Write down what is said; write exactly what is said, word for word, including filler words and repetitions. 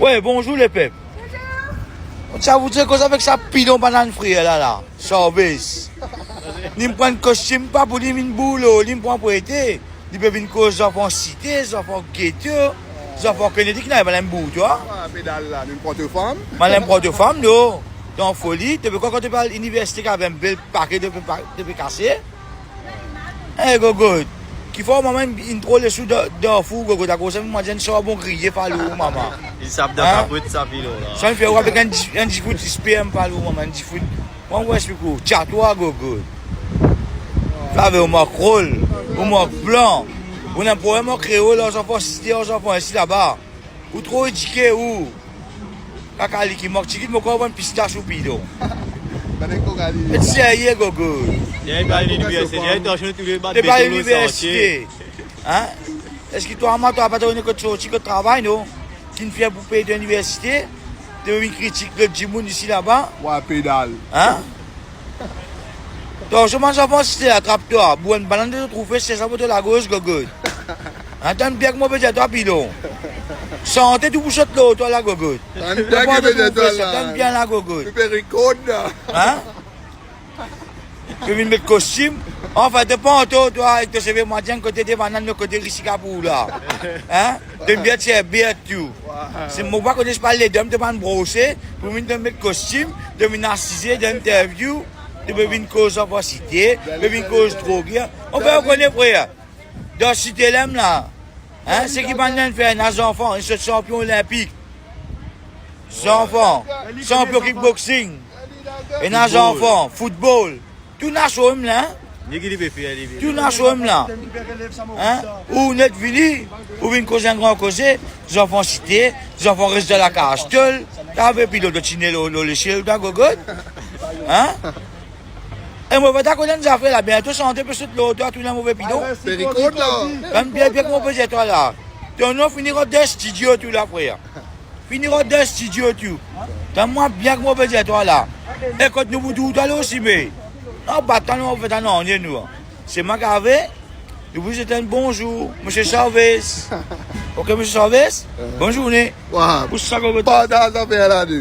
Wi, bonzour lepep. Sa vou dir koz avek sa pilon banann frir la la, Sarvez. Li pran kostim pa pou li, vinn boul lor li, pran prete. Li pe vinn koz zanfan site, zanfan geto, zanfan Kennedy ki nanye pa lem bour twa. Ah, pedal la, nou pran to fam. Malem pran to fam, non. Dan foli, to pe krwar kan to pe al iniversite, ki ave enn bel pake to pe pa-, to pe kase. Eh, Gogod. Kifer mama inn, inn tro lesou dan, dan four, Gogod, akoz sa, mwa dir enn sarbon griye, falour mama. Li sap dan kapot sa pilon la. Sa inn fer ou avek enn di-, enn difout sperm, falour mama, enn difout. Mwa, mo explik ou, tyatwa, Gogod. Sa ve ou mank rol, ou mank plan. Ou ena problem ar kreol, ar zanfan site, ar zanfan isi laba. Ou tro edike ou. Kaka li ki mank, ti kit mo kor bann pistas ou pilon. Bann kok ali. Et serye, Gogod. Li pa al liniversite, li tansion toulebar beton lor santie. Hein? Eski twa, mwa, twa pa to ena kot sorti, kot travay, non? Ki'nn fer pou pey to iniversite, to vinn kritik lot dimoun isi laba? Wa, pedal. Hein? Tansion, bann zanfan site atrap twa, bour enn banann dan to troufe, sers sa pou to lagorz, Gogod. Hein, tann bien ki mo pe dir twa, pilon. Sante tou pou sot lor twa la, Gogod. Tann bien ki mo pe dir twa la. Tann bien la, Gogod. Mo pe rekord la. Hein? To vinn met kostim. Anfin, to panto, twa, ek to seve, mwa dir enn kote de banann, lot kote risika pou ou la. Hein? To bien tir bet tou. Se mo pa kone, se pa ledam to pa'nn brose, pou vinn to met kostim, to vinn asize dan interview, to pe vinn koz zanfan site, to pe vinn koz drog, hein. Anfin, ou kone, frer. Dan Site Lem la, hein, seki bann inn fer, ena zanfan, inn sot sanpion olinpik. Zanfan, sanpion kickboxing. Ena zanfan, football. Tou ena so mem la, hein? Tou ena so mem la. Hein? Ou net vini, ou vinn koz enn gran koze, zanfan site, zanfan res dan lakaz tol, ta ve pilon to tine lor, lor lesiel, twa, Gogod. Hein? E mo pa dakor enn zafer la, biento sante pe sot lor twa, tou ena move pilon. Pe rekord la. Tann bien, bien ki mo pe dir twa la. To nom fini rant dan studio tou la, frer. Fini rant dan studio tou. Tann mwa bien ki mo pe dir twa la. E kot nou pou trouv twa lor sime? Non, pa tann nou, nou pa fer nanye nou. Se mwa ki ave, nou pou dir enn bonzour, Misie Sarvez. Ok, Misie Sarvez? Bonn zourne. Wa. Pou sa, Gogod. Partaz zafer la, nou.